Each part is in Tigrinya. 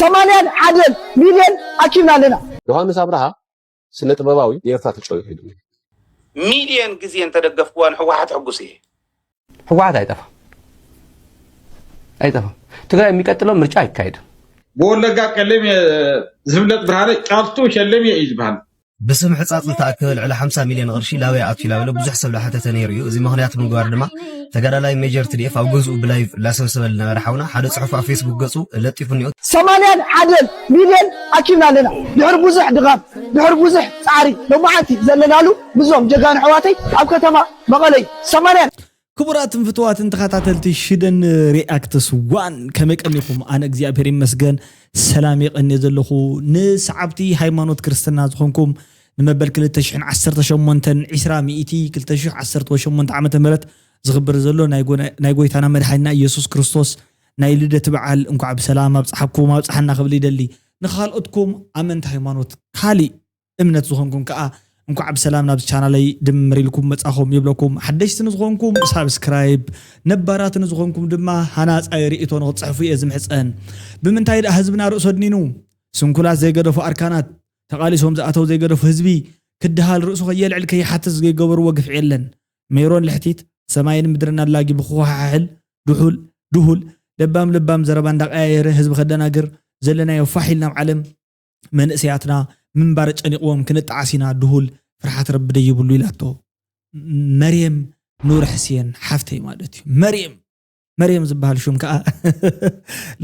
ሰማንያን ሓደን ሚልዮን ኣኪብና ኣለና። ዮሃንስ ኣብርሃ ስነ ጥበባዊ ንኤርትራ ተጨዊሑ እዩ። ሚልዮን ግዜ እንተደገፍክዋ ንህወሓት ሕጉስ እየ። ህወሓት ኣይጠፋም ኣይጠፋም። ትግራይ የሚቀጥለው ምርጫ አይካሄድም። ብወለጋ ቀለሜ ዝፍለጥ ብርሃነ ጫልቱ ሸለሜ እዩ ዝበሃል። ብስም ሕፃፅ ዝተኣከበ ልዕሊ ሓምሳ ሚልዮን ቅርሺ ላበይ ኣትዩ ላበለ ብዙሕ ሰብ ላሓተተ ነይሩ እዩ። እዚ ምኽንያት ምግባር ድማ ተጋዳላይ ሜጀር ቲ ዲ ኤፍ ኣብ ገዝኡ ብላይቭ ላሰብሰበ ልነበረ ሓውና ሓደ ፅሑፍ ኣብ ፌስቡክ ገፁ ለጢፉ እኒኦ። ሰማንያን ሓደን ሚልዮን ኣኪብና ኣለና። ድሕሪ ብዙሕ ድኻም ድሕሪ ብዙሕ ፃዕሪ ሎማዓንቲ ዘለናሉ ምስዞም ጀጋኑ ኣሕዋተይ ኣብ ከተማ መቐለ እዩ። ሰማንያን ክቡራትን ፍትዋትን ተኸታተልቲ ሽደን ሪኣክትስ ዋን ከመይ ቀኒኹም? ኣነ እግዚኣብሔር ይመስገን ሰላም የቐኒ ዘለኹ። ንሰዓብቲ ሃይማኖት ክርስትና ዝኾንኩም ንመበል ክልተ ሽሕን ዓሰርተ ሸሞንተን ዒስራ ሚእቲ ክልተ ሽሕ ዓሰርተ ሸሞንተ ዓመተ ምህረት ዝኽብር ዘሎ ናይ ጎና- ናይ ጎይታና መድሓኒና ኢየሱስ ክርስቶስ ናይ ልደት በዓል እንኳዕ ብሰላም ኣብፀሓኩም ኣብፀሓና ክብል ይደሊ። ንኻልኦትኩም ኣመንቲ ሃይማኖት ካሊእ እምነት ዝኾንኩም ከዓ እንኳዕ ብሰላም ናብ ቻናለይ ድምር ኢልኩም መጻኹም ይብለኩም። ሓደሽቲ ንዝኾንኩም ሳብስክራይብ፣ ነባራት ንዝኾንኩም ድማ ሃናጻይ ርእይቶ ንክትጽሕፉ እየ ዝምሕጸን። ብምንታይ ደኣ ህዝብና ርእሱ ኣድኒኑ? ስንኩላት ዘይገደፉ ኣርካናት፣ ተቓሊሶም ዝኣተው ዘይገደፉ ህዝቢ፣ ክድሃል ርእሱ ከየልዕል ከይሓትት ዘይገበርዎ ግፍዒ የለን። ሜሮን ልሕቲት፣ ሰማይን ምድርን ኣላጊቡ ክወሓሕል፣ ድሑል፣ ድሁል፣ ለባም ለባም ዘረባ እንዳቀያየረ ህዝቢ ከደናግር፣ ዘለናዮ ፋሕ ኢልና ኣብ ዓለም መንእሰያትና ምንባር ጨኒቕዎም ክንጠዓስ ኢና ድሁል ፍርሓት ረቢ ደይብሉ ኢላቶ። መርየም ኑር ሕስየን ሓፍተይ ማለት እዩ። መርየም መርየም ዝበሃል ሹም ከዓ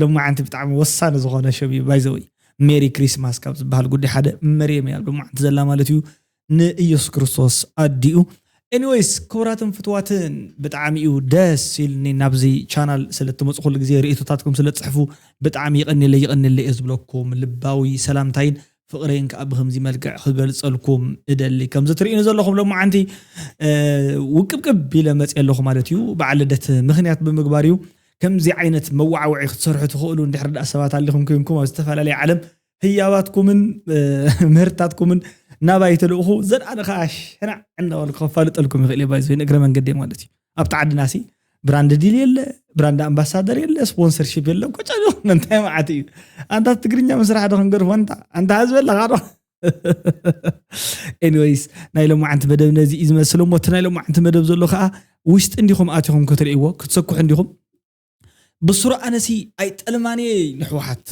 ሎማዓንቲ ብጣዕሚ ወሳኒ ዝኾነ ሹም እዩ። ባይዘወይ ሜሪ ክሪስማስ ካብ ዝበሃል ጉዳይ ሓደ መርየም እያ ሎማዓንቲ ዘላ ማለት እዩ። ንኢየሱስ ክርስቶስ ኣዲኡ። ኤኒዌይስ ክቡራትን ፍትዋትን ብጣዕሚ እዩ ደስ ኢልኒ ናብዚ ቻናል ስለትመፁ ኩሉ ግዜ ርእይቶታትኩም ስለትፅሕፉ ብጣዕሚ ይቐኒለይ ይቐኒለይ እየ ዝብለኩም ልባዊ ሰላምታይን ፍቕረይን ከዓ ብከምዚ መልክዕ ክገልፀልኩም እደሊ። ከምዚ ትርእዩኒ ዘለኹም ሎማዓንቲ ውቅብቅብ ኢለ መፅየ ኣለኹ ማለት እዩ። በዓል ልደት ምክንያት ብምግባር እዩ። ከምዚ ዓይነት መዋዕውዒ ክትሰርሑ ትኽእሉ እንድሕር ደኣ ሰባት ኣሊኹም ኮንኩም ኣብ ዝተፈላለየ ዓለም ህያባትኩምን ምህርታትኩምን ናባይ ተልእኹ ዘድኣነ ከዓ ሸናዕ እናበልኩ ከፋልጠልኩም ይኽእል እየ ባይዘ ንእግረ መንገዲ ማለት እዩ። ኣብቲ ዓድና ሲ ብራንድ ዲል የለ፣ ብራንድ ኣምባሳደር የለ፣ ስፖንሰርሺፕ የለ። ቆጨ እንታይ መዓት እዩ። ኣንታ ትግርኛ ምስራሕ ዶ ክንገርፎ ኣንታ ኣንታ ዝበለኻ ዶ ኤኒዌይስ ናይ ሎማዓንቲ መደብ ነዚ እዩ ዝመስል እሞ እቲ ናይ ሎማዓንቲ መደብ ዘሎ ከዓ ውሽጢ እንዲኹም ኣቲኹም ክትርእይዎ ክትሰክሑ እንዲኹም ብስሩ ኣነሲ ኣይጠልማንየ ንሕወሓት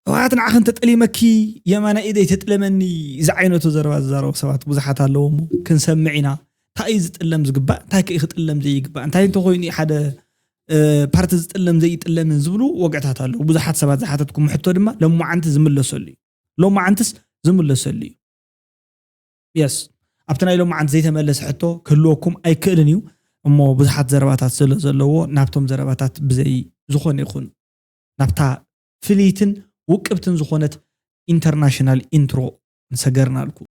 ህወሓት ንዓኺ እንተጠሊመኪ የማና ኢደይ ተጥለመኒ ዝዓይነቱ ዘረባ ዝዛረቡ ሰባት ብዙሓት ኣለዎ እሞ ክንሰምዕ ኢና እንታይ እዩ ዝጥለም ዝግባእ እንታይ ከ ክጥለም ዘይግባእ እንታይ እንተኮይኑ ሓደ ፓርቲ ዝጥለም ዘይጥለምን ዝብሉ ወግዕታት ኣለዉ ብዙሓት ሰባት ዝሓተትኩም ሕቶ ድማ ሎማዓንቲ ዝምለሰሉ እዩ ሎማዓንትስ ዝምለሰሉ እዩ የስ ኣብቲ ናይ ሎማዓንቲ ዘይተመለሰ ሕቶ ክህልወኩም ኣይክእልን እዩ እሞ ብዙሓት ዘረባታት ስለ ዘለዎ ናብቶም ዘረባታት ብዘይ ዝኾነ ይኹን ናብታ ፍልይትን ውቅብትን ዝኾነት ኢንተርናሽናል ኢንትሮ ንሰገርናልኩም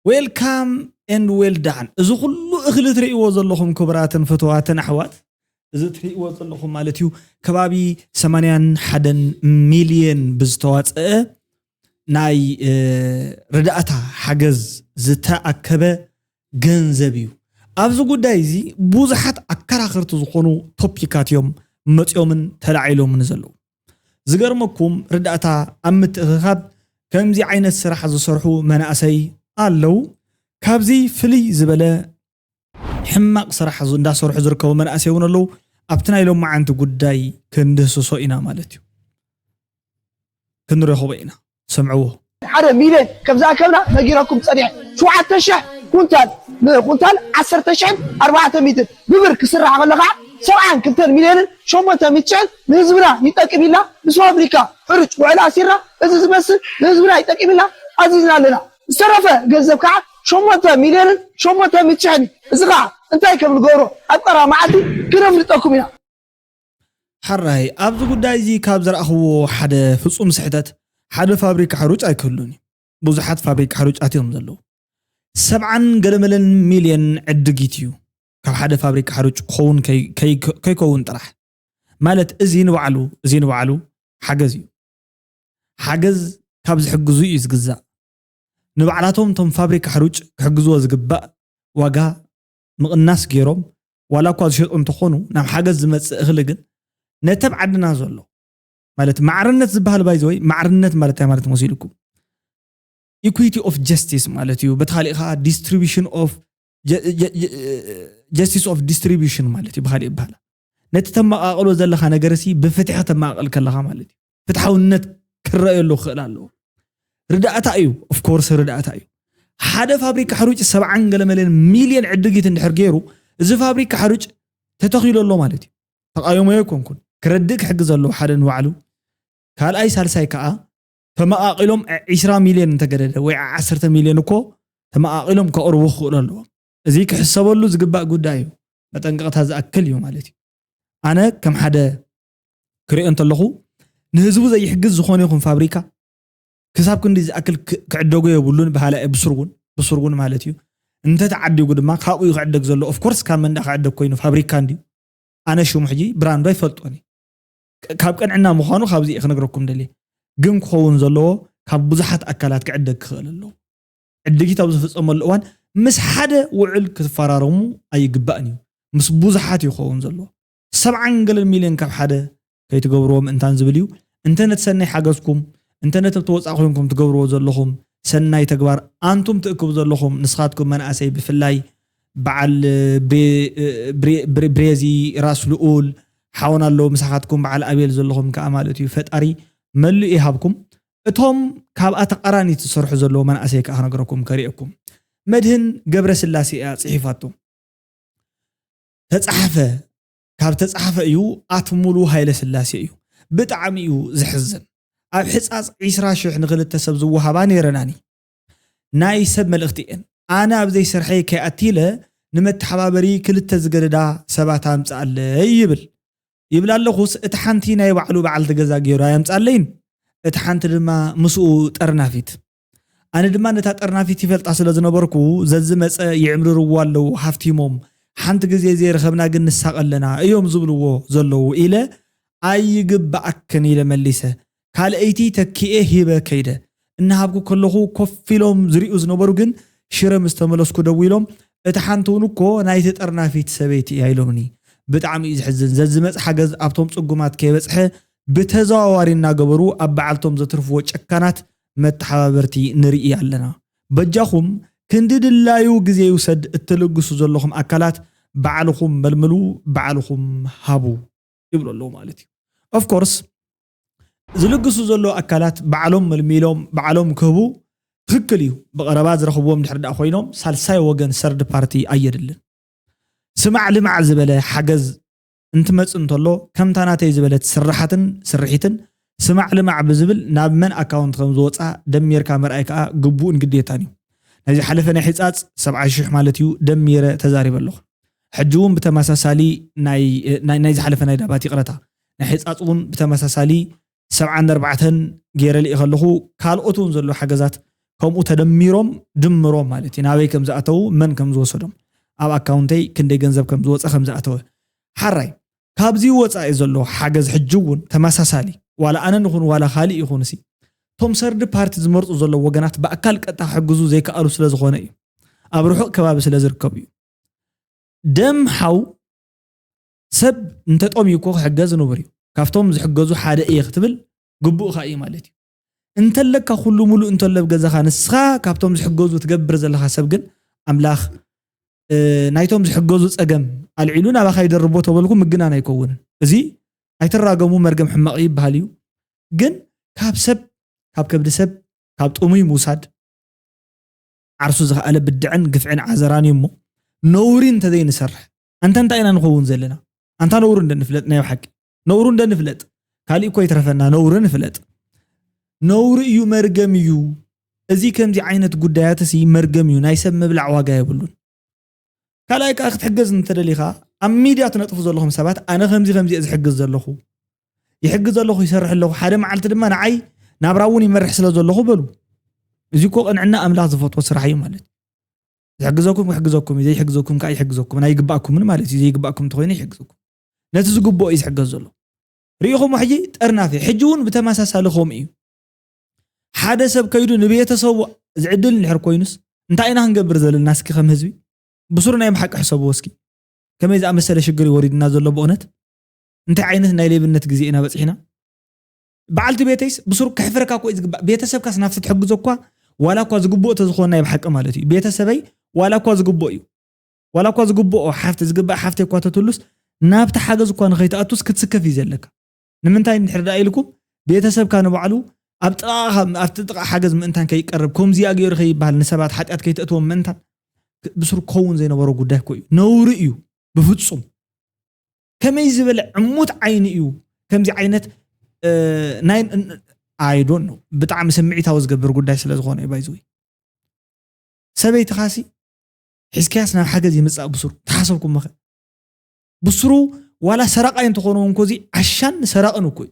Welcome and well done እዚ ኩሉ እኽሊ ትርእይዎ ዘለኹም ክቡራትን ፍትዋትን ኣሕዋት እዚ ትርእይዎ ዘለኹም ማለት እዩ ከባቢ ሰማንያን ሓደን ሚልየን ብዝተዋፀአ ናይ ርዳእታ ሓገዝ ዝተኣከበ ገንዘብ እዩ። ኣብዚ ጉዳይ እዚ ብዙሓት ኣከራኸርቲ ዝኾኑ ቶፒካት እዮም መፂኦምን ተላዒሎምን ዘለዉ። ዝገርመኩም ርዳእታ ኣብ ምትእኽኻብ ከምዚ ዓይነት ስራሕ ዝሰርሑ መናእሰይ ኣለዉ። ካብዚ ፍልይ ዝበለ ሕማቕ ስራሕ እንዳሰርሑ ዝርከቡ መናእሰይ እውን ኣለዉ። ኣብቲ ናይ ሎማዓንቲ ጉዳይ ክንድህስሶ ኢና ማለት እዩ። ክንረኽቦ ኢና። ሰምዕዎ። ሓደ ሚልዮን ከም ዝኣከብና ነጊረኩም ፀኒሐ። ሸውዓተ ሽሕ ኩንታል ንኩንታል ዓሰርተ ሽሕን ኣርባዕተ ሚእትን ብብር ክስራሕ ከሎ ከዓ ሰብዓን ክልተን ሚልዮንን ሸሞንተ ሚእቲ ሽሕን ንህዝብና ይጠቅም ኢልና ምስ ፋብሪካ ሕሩጭ ውዕል ኣሲርና እዚ ዝመስል ንህዝብና ይጠቅም ኢልና ኣዚዝና ኣለና። ዝተረፈ ገንዘብ ከዓ ሸሞንተ ሚልዮንን ሸሞንተ ሚእቲ ሽሕን እዩ። እዚ ከዓ እንታይ ከም ንገብሮ ኣብ ቀረባ መዓልቲ ክነፍልጠኩም ኢና። ሕራይ ኣብዚ ጉዳይ እዚ ካብ ዝረኣኽዎ ሓደ ፍጹም ስሕተት ሓደ ፋብሪካ ሕሩጭ ኣይክህሉን እዩ። ብዙሓት ፋብሪካ ሕሩጫት እዮም ዘለዉ። ሰብዓን ገለመለን ሚልዮን ዕድጊት እዩ ካብ ሓደ ፋብሪካ ሕሩጭ ክኸውን ከይከውን ጥራሕ። ማለት እዚ ንባዕሉ እዚ ንባዕሉ ሓገዝ እዩ። ሓገዝ ካብ ዝሕግዙ እዩ ዝግዛእ። ንባዕላቶም እቶም ፋብሪካ ሕሩጭ ክሕግዝዎ ዝግባእ ዋጋ ምቕናስ ገይሮም፣ ዋላ እኳ ዝሸጡ እንተኾኑ፣ ናብ ሓገዝ ዝመፅእ እኽሊ ግን ነተብ ዓድና ዘሎ ማለት ማዕርነት ዝበሃል ባይዘወይ ማዕርነት ማለት እንታይ ማለት መሲልኩም? ኢኩዊቲ ኦፍ ጀስቲስ ማለት እዩ። በቲ ካሊእ ከዓ ዲስትሪቢሽን ኦፍ ጀስቲስ ኦፍ ዲስትሪቢሽን ማለት እዩ። ብካሊእ ይበሃል ነቲ ተመቃቀሎ ዘለካ ነገር ሲ ብፍትሒ ከተመቃቀል ከለካ ማለት እዩ። ፍትሓውነት ክረኣየሉ ክኽእል ኣለዎ። ርዳእታ እዩ። ኦፍኮርስ ርዳእታ እዩ። ሓደ ፋብሪካ ሕሩጭ ሰብዓን ገለመለን ሚልዮን ዕድጊት እንድሕር ገይሩ፣ እዚ ፋብሪካ ሕሩጭ ተተኺሉ ኣሎ ማለት እዩ። ተቃየሞ ኣይኮንኩን። ክረድእ ክሕግዝ ኣለዎ ሓደ ንባዕሉ። ካልኣይ ሳልሳይ ከዓ ተመቃቂሎም ዒስራ ሚልዮን እንተገደደ ወይ ዓሰርተ ሚልዮን እኮ ተመቃቂሎም ከቕርቡ ክኽእሉ ኣለዎም። እዚ ክሕሰበሉ ዝግባእ ጉዳይ እዩ። መጠንቀቕታ ዝኣክል እዩ ማለት እዩ። ኣነ ከም ሓደ ክሪኦ እንተለኹ፣ ንህዝቡ ዘይሕግዝ ዝኾነ ይኹን ፋብሪካ ክሳብ ክንዲ ዝኣክል ክ- ክዕደጉ የብሉን። ብሃላ ብስርጉን ብስርጉን ማለት እዩ። እንተተዓዲጉ ድማ ካብኡ እዩ ክዕደግ ዘሎ። ኦፍኮርስ ካብ መንዳ ክዕደግ ኮይኑ ፋብሪካ እንድዩ። ኣነ ሽሙ ሕጂ ብራንዶ ኣይፈልጦን እዩ። ክ- ካብ ቅንዕና ምዃኑ ካብዚ እየ ክነግረኩም ደልየ። ግን ክኸውን ዘለዎ ካብ ብዙሓት ኣካላት ክዕደግ ክኽእል ኣለዎ። ዕድጊት ኣብ ዝፍፀመሉ እዋን ምስ ሓደ ውዕል ክትፈራረሙ ኣይግባእን እዩ። ምስ ብዙሓት እዩ ክኸውን ዘለዎ። ሰብዓን ገለን ሚልዮን ካብ ሓደ ከይትገብርዎ ምእንታን ዝብል እዩ። እንተ ነቲ ሰናይ ሓገዝኩም፣ እንተ ነቲ ኣብቲ ወፃእ ኮይንኩም ትገብርዎ ዘለኹም ሰናይ ተግባር ኣንቱም ትእክቡ ዘለኹም፣ ንስኻትኩም መናእሰይ ብፍላይ በዓል ብሬ- ብሬ- ብሬ- ብሬዚ፣ ራስ ልኡል፣ ሓወን ኣለዉ ምሳኻትኩም፣ በዓል ኣቤል ዘለኹም ከዓ ማለት እዩ። ፈጣሪ መሊኡ ይሃብኩም። እቶም ካብኣ ተቃራኒት ዝሰርሑ ዘለዉ መናእሰይ ከዓ ክነግረኩም ከሪእኩም። መድህን ገብረ ስላሴ እያ ፅሒፋቶ። ተፃሓፈ ካብ ተፃሓፈ እዩ ኣት ሙሉ ሃይለ ስላሴ እዩ። ብጣዕሚ እዩ ዝሕዝን። ኣብ ሕፃፅ ዒስራ ሽሕ ንክልተ ሰብ ዝወሃባ ነይረናኒ ናይ ሰብ መልእኽቲ እየን። ኣነ ኣብ ዘይስርሐይ ከይኣቲለ ንመተሓባበሪ ክልተ ዝገደዳ ሰባት ኣምፅኣለይ ይብል ይብል ኣለኹስ እቲ ሓንቲ ናይ ባዕሉ በዓልቲ ገዛ ገይሩ ኣየምፅኣለይን እቲ ሓንቲ ድማ ምስኡ ጠርናፊት ኣነ ድማ ነታ ጠርናፊት ይፈልጣ ስለ ዝነበርኩ ዘዝመፀ ይዕምርርዎ ኣለዉ ሃፍቲሞም ሓንቲ ግዜ ዘይረኸብና ግን ንሳቐ ኣለና እዮም ዝብልዎ ዘለዉ ኢለ ኣይግባኣክን ኢለ መሊሰ ካልኣይቲ ተኪኤ ሂበ ከይደ እናሃብኩ ከለኹ ኮፍ ኢሎም ዝሪኡ ዝነበሩ ግን ሽረ ምስ ተመለስኩ ደዊሎም እቲ ሓንቲ እውን እኮ ናይቲ ጠርናፊት ሰበይቲ እያ ኢሎምኒ ብጣዕሚ እዩ ዝሕዝን ዘዝመፅ ሓገዝ ኣብቶም ፅጉማት ከይበፅሐ ብተዘዋዋሪ እናገበሩ ኣብ በዓልቶም ዘትርፍዎ ጨካናት መተሓባበርቲ ንርኢ ኣለና። በጃኹም ክንዲ ድላዩ ግዜ ይውሰድ እትልግሱ ዘለኹም ኣካላት ባዕልኹም መልምሉ ባዕልኹም ሃቡ ይብሉ ኣለዉ ማለት እዩ። ኦፍኮርስ ዝልግሱ ዘለዉ ኣካላት ባዕሎም መልሚሎም ባዕሎም ክህቡ ትክክል እዩ። ብቐረባ ዝረኽብዎም ድሕር ዳኣ ኮይኖም ሳልሳይ ወገን ሰርድ ፓርቲ ኣየድልን። ስማዕ ልማዕ ዝበለ ሓገዝ እንትመጽእ እንተሎ ከምታ ናተይ ዝበለት ስራሓትን ስርሒትን ስማዕ ልማዕ ብዝብል ናብ መን ኣካውንት ከም ዝወፅኣ ደሚርካ ምርኣይ ከዓ ግቡእን ግዴታን እዩ። ናይ ዝሓለፈ ናይ ሕፃፅ ሰብዓ ሽሕ ማለት እዩ ደሚረ ተዛሪበ ኣለኹ። ሕጂ እውን ብተመሳሳሊ ናይ ናይ- ናይ ዝሓለፈ ናይ ዳባት ይቕረታ ናይ ሕፃፅ እውን ብተመሳሳሊ ሰብዓን ኣርባዕተን ገይረ ልኢ ከለኹ ካልኦት እውን ዘለዉ ሓገዛት ከምኡ ተደሚሮም ድምሮም ማለት እዩ ናበይ ከም ዝኣተዉ መን ከም ዝወሰዶም ኣብ ኣካውንተይ ክንደይ ገንዘብ ከም ዝወፀ ከም ዝኣተወ ሓራይ ካብዚ ወፃኢ ዘሎ ሓገዝ ሕጂ እውን ተመሳሳሊ ዋላ ኣነ ንኹን ዋላ ካሊእ ይኹን ሲ እቶም ሰርድ ፓርቲ ዝመርፁ ዘለዉ ወገናት ብኣካል ቀጥታ ክሕግዙ ዘይከኣሉ ስለ ዝኾነ እዩ ኣብ ርሑቕ ከባቢ ስለ ዝርከቡ እዩ ደም ሓው ሰብ እንተጠምዩ እኮ ክሕገዝ ንቡር እዩ ካብቶም ዝሕገዙ ሓደ እየ ክትብል ግቡእካ እዩ ማለት እዩ እንተለካ ኩሉ ሙሉእ እንተሎ ኣብ ገዛኻ ንስኻ ካብቶም ዝሕገዙ ትገብር ዘለኻ ሰብ ግን ኣምላኽ ናይቶም ዝሕገዙ ፀገም ኣልዒሉ ናባኻ ይደርቦ ተበልኩ ምግናን ኣይከውንን። እዚ ኣይትራገሙ መርገም ሕማቕ ይበሃል እዩ። ግን ካብ ሰብ ካብ ከብዲ ሰብ ካብ ጥሙይ ምውሳድ ዓርሱ ዝኸኣለ ብድዕን ግፍዕን ዓዘራን እዩ እሞ ነውሪ እንተዘይንሰርሕ ኣንታ እንታይ ኢና ንኸውን ዘለና? ኣንታ ነውሩ እንደንፍለጥ ናይ ብሓቂ ነውሩ እንደንፍለጥ ካሊእ እኮ ይትረፈና ነውሪ ንፍለጥ። ነውሪ እዩ መርገም እዩ። እዚ ከምዚ ዓይነት ጉዳያት ሲ መርገም እዩ ናይ ሰብ ምብላዕ ዋጋ የብሉን። ካልኣይ ከዓ ክትሕገዝ እንተደሊኻ ኣብ ሚድያ ትነጥፉ ዘለኹም ሰባት ኣነ ከምዚ ከምዚ እየ ዝሕግዝ ዘለኹ ይሕግዝ ኣለኹ ይሰርሕ ኣለኹ ሓደ መዓልቲ ድማ ንዓይ ናብራ እውን ይመርሕ ስለ ዘለኹ በሉ። እዚ እኮ ቅንዕና ኣምላኽ ዝፈትዎ ስራሕ እዩ ማለት እዩ። ዝሕግዘኩም ክሕግዘኩም እዩ ዘይሕግዘኩም ከዓ ይሕግዘኩም ኣይግባእኩምን ማለት እዩ ዘይግባእኩም እንተኮይኑ ይሕግዘኩም ነቲ ዝግብኦ እዩ ዝሕገዝ ዘሎ ርኢኹም ሕጂ ጠርናፊ ሕጂ እውን ብተመሳሳሊ ከምኡ እዩ። ሓደ ሰብ ከይዱ ንቤተሰቡ ዝዕድል እንድሕር ኮይኑስ እንታይ ኢና ክንገብር ዘለና? እስኪ ከም ህዝቢ ብሱር ናይ ብሓቂ ሕሰብዎ እስኪ። ከመይ ዝኣመሰለ ሽግር ይወሪድና ዘሎ ብእውነት? እንታይ ዓይነት ናይ ሌብነት ግዜ ኢና በፂሕና? በዓልቲ ቤተይስ ብሱር ከሕፍረካ እኮ እዩ ዝግባእ። ቤተሰብካስ ናብቲ ትሕግዞ እኳ ዋላ እኳ ዝግብኦ ተዝኾን ናይ ብሓቂ ማለት እዩ። ቤተሰበይ ዋላ እኳ ዝግብኦ እዩ። ዋላ እኳ ዝግብኦ ሓፍቲ ዝግባእ ሓፍቲ እኳ ተትህሉስ ናብቲ ሓገዝ እኳ ንኸይትኣቱስ ክትስከፍ እዩ ዘለካ። ንምንታይ እንድሕር ደኣ ኢልኩም ቤተሰብካ ንባዕሉ ኣብ ጥቓኻ ኣብቲ ጥቓ ሓገዝ ምእንታን ከይቀርብ ከምዚኣ ገይሩ ከይበሃል ንሰባት ሓጢኣት ከይተእትዎም ምእንታን ብሱር ክኸውን ዘይነበሮ ጉዳይ እኮ እዩ። ነውሪ እዩ ብፍጹም። ከመይ ዝበለ ዕሙት ዓይኒ እዩ ከምዚ ዓይነት ናይ I don't know ብጣዕሚ ስምዒታዊ ዝገብር ጉዳይ ስለ ዝኾነ እዩ ባይዘወይ ሰበይትኻሲ ሒዝካያስ ናብ ሓገዝ ይምፃእ ብስሩ ተሓሰብኩም መኸ ብስሩ ዋላ ሰራቃይ እንተኾነ እውን ኮዚ ዓሻን ሰራቅን እኮ እዩ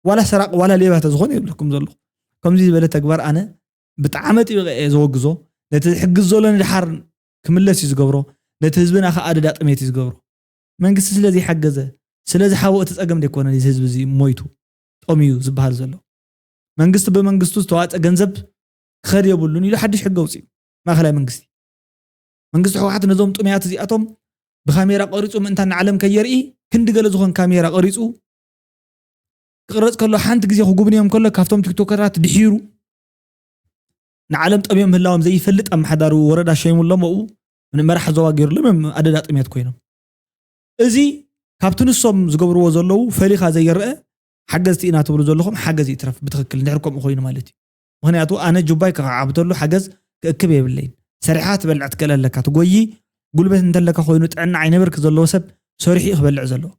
ዋላ ሰራቅ ዋላ ሌባ ተዝኾነ ይብለኩም ዘለኹ ከምዚ ዝበለ ተግባር ኣነ ብጣዕሚ ጥብቀ እየ ዘወግዞ ነቲ ዝሕግዝ ዘሎ ንድሓር ክምለስ እዩ ዝገብሮ ነቲ ህዝብና ከዓ ኣደዳ ጥሜት እዩ ዝገብሮ መንግስቲ ስለ ዘይሓገዘ ስለ ዝሓቦ እቲ ፀገም ደይኮነ እዚ ህዝቢ እዚ ሞይቱ ጠምዩ ዝበሃል ዘሎ መንግስቲ ብመንግስቱ ዝተዋፀ ገንዘብ ክኸድ የብሉን ኢሉ ሓድሽ ሕጊ ኣውፅኡ ማእኸላይ መንግስቲ መንግስቲ ህወሓት ነዞም ጥሙያት እዚኣቶም ብካሜራ ቀሪፁ ምእንታ ንዓለም ከየርኢ ክንዲ ገለ ዝኾን ካሜራ ቀሪፁ ክቕረፅ ከሎ ሓንቲ ግዜ ክጉብንዮም ከሎ ካብቶም ቲክቶከራት ድሒሩ ንዓለም ጠምዮም ምህላዎም ዘይፈልጥ ኣመሓዳሪ ወረዳ ሸይሙሎም ኣብኡ መራሕ ዞባ ገይሩሎም እዮም ኣደዳ ጥሜት ኮይኖም እዚ ካብቲ ንሶም ዝገብርዎ ዘለዉ ፈሊኻ ዘይረአ ሓገዝቲ ኢና ትብሉ ዘለኹም ሓገዝ ይትረፍ ብትኽክል እንድሕር ከምኡ ኮይኑ ማለት እዩ ምኽንያቱ ኣነ ጁባይ ክኸዓብ ተሉ ሓገዝ ክእክብ የብለይን ሰሪሓ ትበልዕ ትክእል ኣለካ ትጎይ ጉልበት እንተለካ ኮይኑ ጥዕና ዓይነ ብርክ ዘለዎ ሰብ ሰሪሑ እዩ ክበልዕ ዘለዎ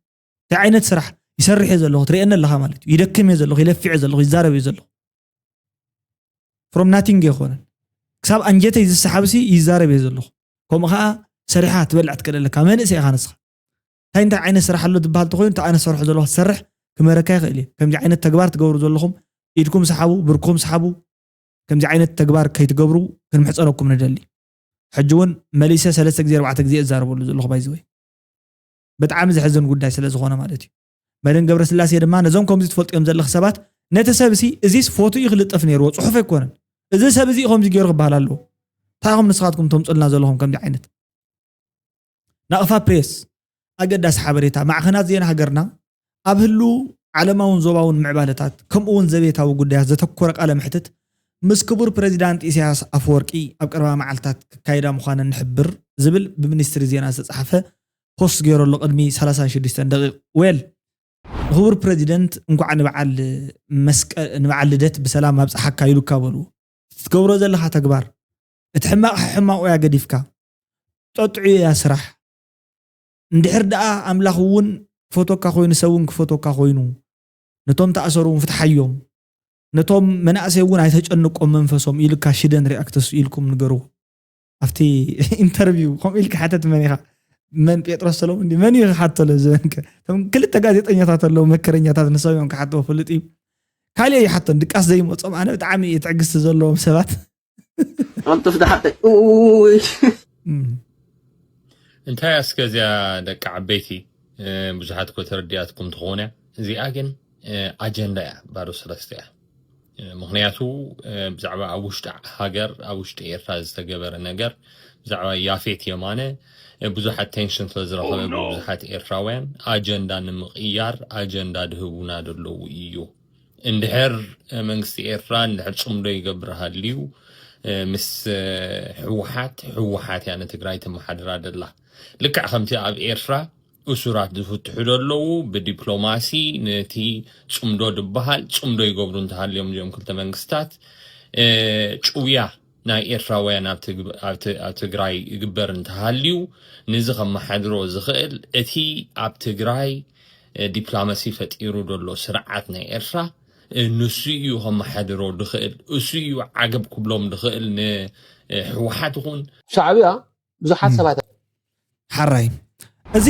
እንታይ ዓይነት ስራሕ ይሰርሕ እየ ዘለኹ ትርእየኒ ኣለኻ ማለት እዩ ይደክም እየ ዘለኹ ይለፍዕ እየ ዘለኹ ይዛረብ እየ ዘለኹ from nothing ኣይኮነን ክሳብ ኣንጀተይ ዝሰሓብሲ ይዛረብ እየ ዘለኹ ከምኡ ከዓ ሰሪሓ ትበልዕ ትክእል ኣለካ መንእሰይ ኢኻ ንስኻ እንታይ እንታይ ዓይነት ስራሕ ኣሎ ዝበሃል ተኮይኑ እቲ ኣነ ዝሰርሖ ዘለኹ ትሰርሕ ክመረካ ይኽእል እየ ከምዚ ዓይነት ተግባር ትገብሩ ዘለኹም ኢድኩም ሰሓቡ ብርኩም ሰሓቡ ከምዚ ዓይነት ተግባር ከይትገብሩ ክንምሕፀነኩም ንደሊ ሕጂ እውን መሊሰ ሰለስተ ግዜ ኣርባዕተ ግዜ እዛረበሉ ዘለኹ ባይዘወይ ብጣዕሚ ዘሕዝን ጉዳይ ስለ ዝኾነ ማለት እዩ መድን ገብረስላሴ ድማ ነዞም ከምዚ ትፈልጥዮም ዘለኽ ሰባት ነቲ ሰብ እዚ እዚስ ፎቶ እዩ ክልጠፍ ነይርዎ ፅሑፍ ኣይኮነን እዚ ሰብ እዚ ከምዚ ገይሩ ክበሃል ኣለዎ እንታይ ኢኹም ንስኻትኩም ተምፅልና ዘለኹም ከምዚ ዓይነት ናቕፋ ፕሬስ ኣገዳሲ ሓበሬታ ማዕኸናት ዜና ሃገርና ኣብ ህሉ ዓለማውን ዞባውን ምዕባለታት ከምኡ እውን ዘቤታዊ ጉዳያት ዘተኮረ ቃለ ምሕትት ምስ ክቡር ፕሬዚዳንት ኢሳያስ ኣፈወርቂ ኣብ ቀረባ መዓልታት ክካየዳ ምዃነን ንሕብር ዝብል ብሚኒስትሪ ዜና ዝተፃሓፈ ፖስት ገይረሉ ቅድሚ ሰላሳን ሽዱሽተን ደቂቕ ዌል ንክቡር ፕሬዚደንት እንኳዕ ንበዓል መስቀ ንበዓል ልደት ብሰላም ኣብፀሓካ ኢሉካ በልዎ ትገብሮ ዘለካ ተግባር እቲ ሕማቕ ሕማቑ እያ ገዲፍካ ጠጥዑ እያ ስራሕ እንድሕር ደኣ ኣምላኽ እውን ክፈቶካ ኮይኑ ሰብ እውን ክፈቶካ ኮይኑ ነቶም ተኣሰሩ እውን ፍትሓዮም ነቶም መናእሰይ እውን ኣይተጨንቆም መንፈሶም ኢልካ ሽደን ሪኣክተስ ኢልኩም ንገርዎ ኣብቲ ኢንተርቪው ከምኡ ኢልካ ሓተት መን ኢኻ መን ጴጥሮስ ሰሎሞን ድዩ መን እዩ ክሓቶ ለዝበንከ እቶም ክልተ ጋዜጠኛታት ኣለዉ መከረኛታት ንሶም እዮም ክሓትዎ ፍሉጥ እዩ ካልእ ይሓቶን ድቃስ ዘይመፆም ኣነ ብጣዕሚ እዩ ትዕግስቲ ዘለዎም ሰባት ቅልጡፍ ደሓር እውይ እንታይ ኣስከ እዚኣ ደቂ ዓበይቲ ብዙሓት ኮ ተረዲኣትኩም ትኾነ እዚኣ ግን ኣጀንዳ እያ ባዶ ሰለስተ እያ ምኽንያቱ ብዛዕባ ኣብ ውሽጢ ሃገር ኣብ ውሽጢ ኤርትራ ዝተገበረ ነገር ብዛዕባ ያፌት የማነ ብዙሕ ኣቴንሽን ስለዝረኸበ ብዙሓት ኤርትራውያን ኣጀንዳ ንምቕያር ኣጀንዳ ድህቡና ደለዉ እዩ እንድሕር መንግስቲ ኤርትራ እንድሕር ፅምዶ ይገብር ሃልዩ ምስ ህወሓት ህወሓት እያ ንትግራይ ተመሓድራ ደላ ልክዕ ከምቲ ኣብ ኤርትራ እሱራት ዝፍትሑ ደለዉ ብዲፕሎማሲ ነቲ ፅምዶ ድበሃል ፅምዶ ይገብሩ እንተሃልዮም እዚኦም ክልተ መንግስታት ጭውያ ናይ ኤርትራውያን ኣብ ትግራይ ይግበር እንተሃልዩ ንዚ ከመሓድሮ ዝኽእል እቲ ኣብ ትግራይ ዲፕሎማሲ ፈጢሩ ዘሎ ስርዓት ናይ ኤርትራ ንሱ እዩ ከመሓድሮ ድኽእል እሱ እዩ ዓገብ ክብሎም ድኽእል ንህወሓት ይኹን ሻዕብያ ብዙሓት ሰባት ሓራይ እዚ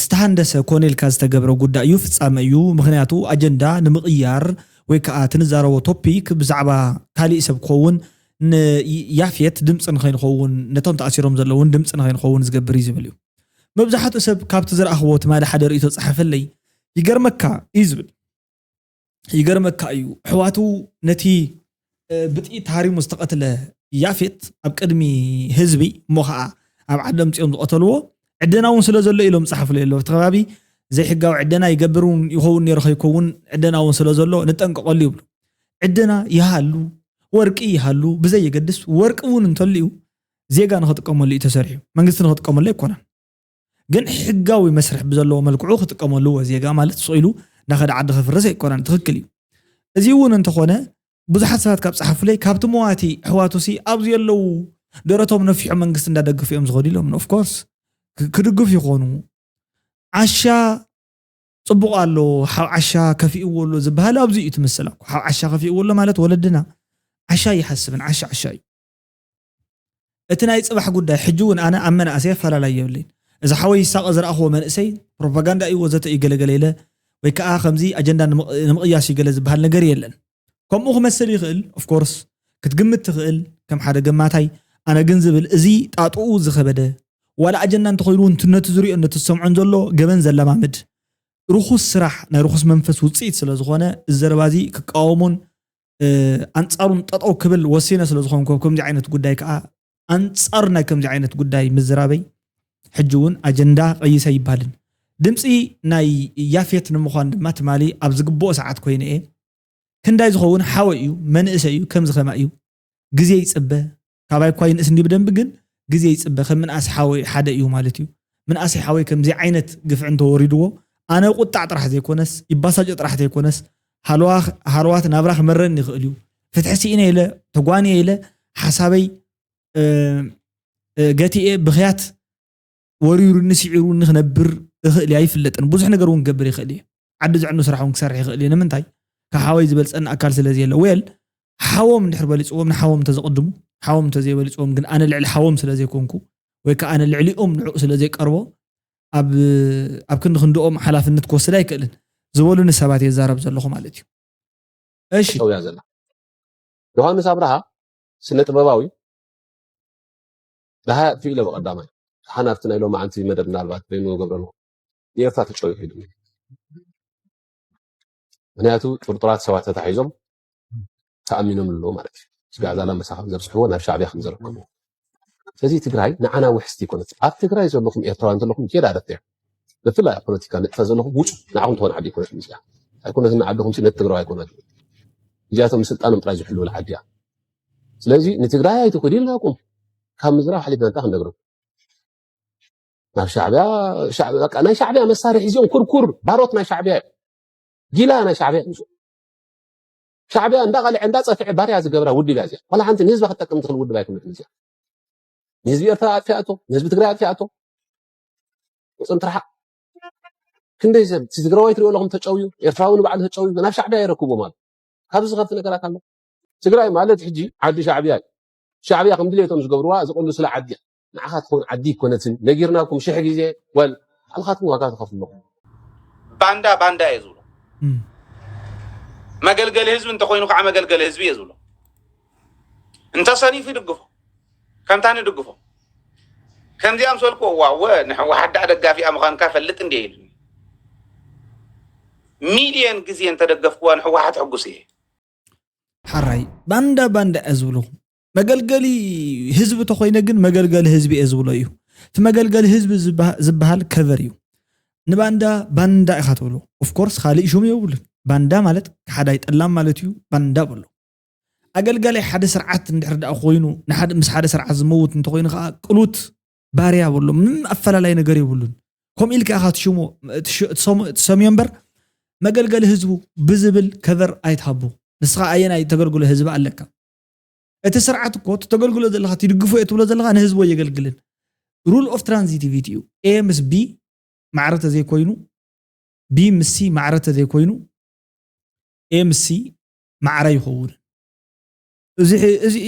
ዝተሃንደሰ ኮነ ኢልካ ዝተገብረ ጉዳይ እዩ ፍፃመ እዩ ምክንያቱ ኣጀንዳ ንምቕያር ወይ ከዓ ትንዛረቦ ቶፒክ ብዛዕባ ካሊእ ሰብ ክኸውን ንያፍየት ድምፂ ንኸይንኸውን ነቶም ተኣሲሮም ዘለውን ድምፂ ንኸይንኸውን ዝገብር እዩ ዝብል እዩ መብዛሕትኡ ሰብ ካብቲ ዝረኣኽዎ ትማሊ ሓደ ርእቶ ፀሓፈለይ ይገርመካ እዩ ዝብል። ይገርመካ እዩ፣ ኣሕዋቱ ነቲ ብጥይት ተሃሪሙ ዝተቐትለ ያፌት ኣብ ቅድሚ ህዝቢ እሞ ኸዓ ኣብ ዓዲ ኣምፂኦም ዝቐተልዎ ዕደና እውን ስለ ዘሎ ኢሎም ዝፀሓፍሉ የለ። እቲ ከባቢ ዘይሕጋዊ ዕደና ይገብር እውን ይኸውን ነይሩ ከይከውን ዕደና እውን ስለ ዘሎ ንጠንቀቐሉ ይብሉ። ዕደና ይሃሉ፣ ወርቂ ይሃሉ ብዘየገድስ፣ ወርቂ እውን እንተልዩ ዜጋ ንኽጥቀመሉ እዩ ተሰሪሑ፣ መንግስቲ ንኽጥቀመሉ ኣይኮነን። ግን ሕጋዊ መስርሕ ብዘለዎ መልክዑ ክጥቀመሉ ዜጋ ማለት ስቕ ኢሉ እናኸደ ዓዲ ከፍርስ ኣይኮነን። ትኽክል እዩ። እዚ እውን እንተኾነ ብዙሓት ሰባት ካብ ፀሓፉለይ ካብቲ መዋቲ ኣሕዋቱ ሲ ኣብዚ የለዉ ደረቶም ነፊሖም መንግስቲ እንዳደገፉ እዮም ዝኸዱ ኢሎም። ኦፍኮርስ ክድግፍ ይኾኑ። ዓሻ ፅቡቕ ኣሎ፣ ሓው ዓሻ ከፊእዎ ኣሎ ዝበሃል ኣብዚ እዩ ትምስል። ሓው ዓሻ ከፊእዎ ኣሎ ማለት ወለድና ዓሻ ይሓስብን ዓሻ ዓሻ እዩ። እቲ ናይ ፅባሕ ጉዳይ ሕጂ እውን ኣነ ኣብ መናእሰይ ኣፈላላይ የብለይን። እዚ ሓወይ ይሳቐ ዝረኣኽዎ መንእሰይ ፕሮፓጋንዳ እዩ ወዘተ እዩ ገለገለ ኢለ ወይ ከዓ ከምዚ ኣጀንዳ ንምቕ- ንምቕያስ እዩ ገለ ዝበሃል ነገር የለን። ከምኡ ክመስል ይኽእል ኦፍኮርስ ክትግምት ትኽእል ከም ሓደ ገማታይ። ኣነ ግን ዝብል እዚ ጣጥኡ ዝኸበደ ዋላ ኣጀንዳ እንተኾይኑ እውን ነቲ ዝሪኦ ነቲ ዝሰምዖን ዘሎ ገበን ዘለማምድ ርኹስ ስራሕ ናይ ርኹስ መንፈስ ውፅኢት ስለ ዝኾነ እዚ ዘረባ እዚ ክቃወሙን ኣንፃሩን ጠጠው ክብል ወሲነ ስለ ዝኾንኩ ኣብ ከምዚ ዓይነት ጉዳይ ከዓ ኣንፃር ናይ ከምዚ ዓይነት ጉዳይ ምዝራበይ ሕጂ እውን ኣጀንዳ ቀይሰ ኣይባልን። ድምፂ ናይ ያፌት ንምዃን ድማ ትማሊ ኣብ ዝግብኦ ሰዓት ኮይነ እየ። ክንዳይ ዝኸውን ሓወ እዩ፣ መንእሰ እዩ፣ ከምዚ ከማ እዩ። ግዜ ይፅበ፣ ካባይ እኳ ይንእስ እንዲ ብደንቢ ግን ግዜ ይፅበ። ከም ምንኣስ ሓወ ሓደ እዩ ማለት እዩ። ምንኣሰይ ሓወይ ከምዚ ዓይነት ግፍዒ እንተወሪድዎ ኣነ ቁጣዕ ጥራሕ ዘይኮነስ ይባሳጮ ጥራሕ ዘይኮነስ ሃለዋ- ሃለዋት ናብራ ክመረኒ ይኽእል እዩ። ፍትሒ ስኢነ ኢለ ተጓንየ ኢለ ሓሳበይ እ፣ እ፣ ገቲኤ ብኽያት ወሪሩኒ ስዒሩኒ ክነብር እኽእል እየ ኣይፍለጥን። ብዙሕ ነገር እውን ክገብር ይኽእል እየ። ዓዲ ዘዕኑ ስራሕ እውን ክሰርሕ ይኽእል እየ። ንምንታይ? ካብ ሓወይ ዝበልፀኒ ኣካል ስለ ዘየለ። ዌል ሓዎም እንድሕር በሊፅዎም ንሓዎም እንተዘቕድሙ ሓዎም እንተዘይበሊፅዎም ግን ኣነ ልዕሊ ሓዎም ስለ ዘይኮንኩ ወይ ከዓ ኣነ ልዕሊኦም ንዕኡ ስለ ዘይቀርቦ ኣብ ኣብ ክንዲ ክንድኦም ሓላፍነት ክወስድ ኣይክእልን ዝበሉኒ ሰባት እየ ዝዛረብ ዘለኹ ማለት እዩ። እሺ ጠውያ ዘላ ዮሃንስ ኣብርሃ ስነ ጥበባዊ ደሃይ ኣጥፊኡ ኢለ ብቐዳማይ ሓን ኣብቲ ናይ ሎማዓንቲ መደብ ምናልባት በይኑ ገብረሉ ንኤርትራ ተጨውዩ ሒዱ ምክንያቱ ጥርጡራት ሰባት ተታሒዞም ተኣሚኖም ኣለዉ ማለት እዩ ስጋዕ ዛላ መሳኸብ ዘብፅሕዎ ናብ ሻዕብያ ከም ዘረከቡ ስለዚ ትግራይ ንዓና ውሕስቲ ይኮነት ኣብ ትግራይ ዘለኹም ኤርትራውያን ዘለኹም ጌዳ ደፍያ ብፍላይ ኣብ ፖለቲካ ንጥፈ ዘለኹም ውፁ ንዓኹም ትኾን ዓዲ ይኮነት ምስያ ኣይኮነትን ዓድኹም ነቲ ትግራዊ ኣይኮነት እዚኣቶም ስልጣኖም ጥራይ ዝሕልውላ ዓዲ እያ ስለዚ ንትግራይ ኣይትኹድ ኢልናኩም ካብ ምዝራብ ሓሊፍና እንታይ ክንነግረኩም ናብ ሻዕብያ ሻዕብያ በቃ ናይ ሻዕብያ መሳርሒ እዚኦም ኩርኩር ባሮት ናይ ሻዕብያ እዩ ጊላ ናይ ሻዕብያ እዩ ሻዕብያ እንዳቐልዐ እንዳፀፍዐ ባርያ ዝገብራ ውድብ እያ እዚኣ ዋላ ሓንቲ ንህዝባ ክትጠቅም ትኽእል ውድብ ኣይኮነትን እዚኣ ንህዝቢ ኤርትራ ኣጥፊኣቶ ንህዝቢ ትግራይ ኣጥፊኣቶ ፅንትርሓ ክንደይ ሰብ እቲ ትግራዋይ ትሪኦ ኣለኹም ተጨውዩ ኤርትራዊ ንባዕሉ ተጨውዩ ናብ ሻዕብያ የረክብዎም ኣሎ ካብዚ ዝኸፍቲ ነገራት ኣሎ ትግራይ ማለት ሕጂ ዓዲ ሻዕብያ እዩ ሻዕብያ ከም ድሌቶም ዝገብርዋ ዝቕልሱላ ዓዲ እያ ንዓኻ ትኸውን ዓዲ ይኮነትን ነጊርናኩም ሽሕ ግዜ ወል ባዕልኻትኩም ዋጋ ትኸፍሉ ኣለኹም ባንዳ ባንዳ እየ ዝብሎ መገልገሊ ህዝቢ እንተኮይኑ ከዓ መገልገሊ ህዝቢ እየ ዝብሎ እንተሰኒፉ ይድግፎ ከምታ ንድግፎ ከምዚኣም ሰልኩ እዋ እወ ንሕወሓት ደኣ ደጋፊኣ ምዃንካ ፈልጥ እንዲ ኢሉኒ ሚልየን ግዜ እንተደገፍክዋ ንሕወሓት ሕጉስ እየ ሓራይ ባንዳ ባንዳ እየ ዝብሎ መገልገሊ ህዝቢ ተኮይነ ግን መገልገሊ ህዝቢ እየ ዝብሎ እዩ እቲ መገልገሊ ህዝቢ ዝበሃል ከቨር እዩ ንባንዳ ባንዳ ኢኻ ትብሎ ኦፍኮርስ ካሊእ ሹም የብሉን ባንዳ ማለት ሓዳይ ጠላም ማለት እዩ ባንዳ በሎ ኣገልጋላይ ሓደ ስርዓት እንድሕር ደኣ ኮይኑ ምስ ሓደ ስርዓት ዝመውት እንተኮይኑ ከዓ ቅሉት ባርያ በሎ ምንም ኣፈላላይ ነገር የብሉን ከምኡ ኢልካ ኢኻ ትሽሞ ትሰምዮ እምበር መገልገሊ ህዝቡ ብዝብል ከቨር ኣይትሃቦ ንስኻ ኣየናይ ተገልግሎ ህዝቢ ኣለካ እቲ ስርዓት እኮ እቲ ተገልግሎ ዘለካ ትድግፎ እየ ትብሎ ዘለካ ንህዝቡ ኣየገልግልን rule of transitivity እዩ a ምስ b ማዕረ ተዘይኮይኑ b ምስ c ማዕረ ተዘይኮይኑ a ምስ c ማዕረ ይኸውን እዚ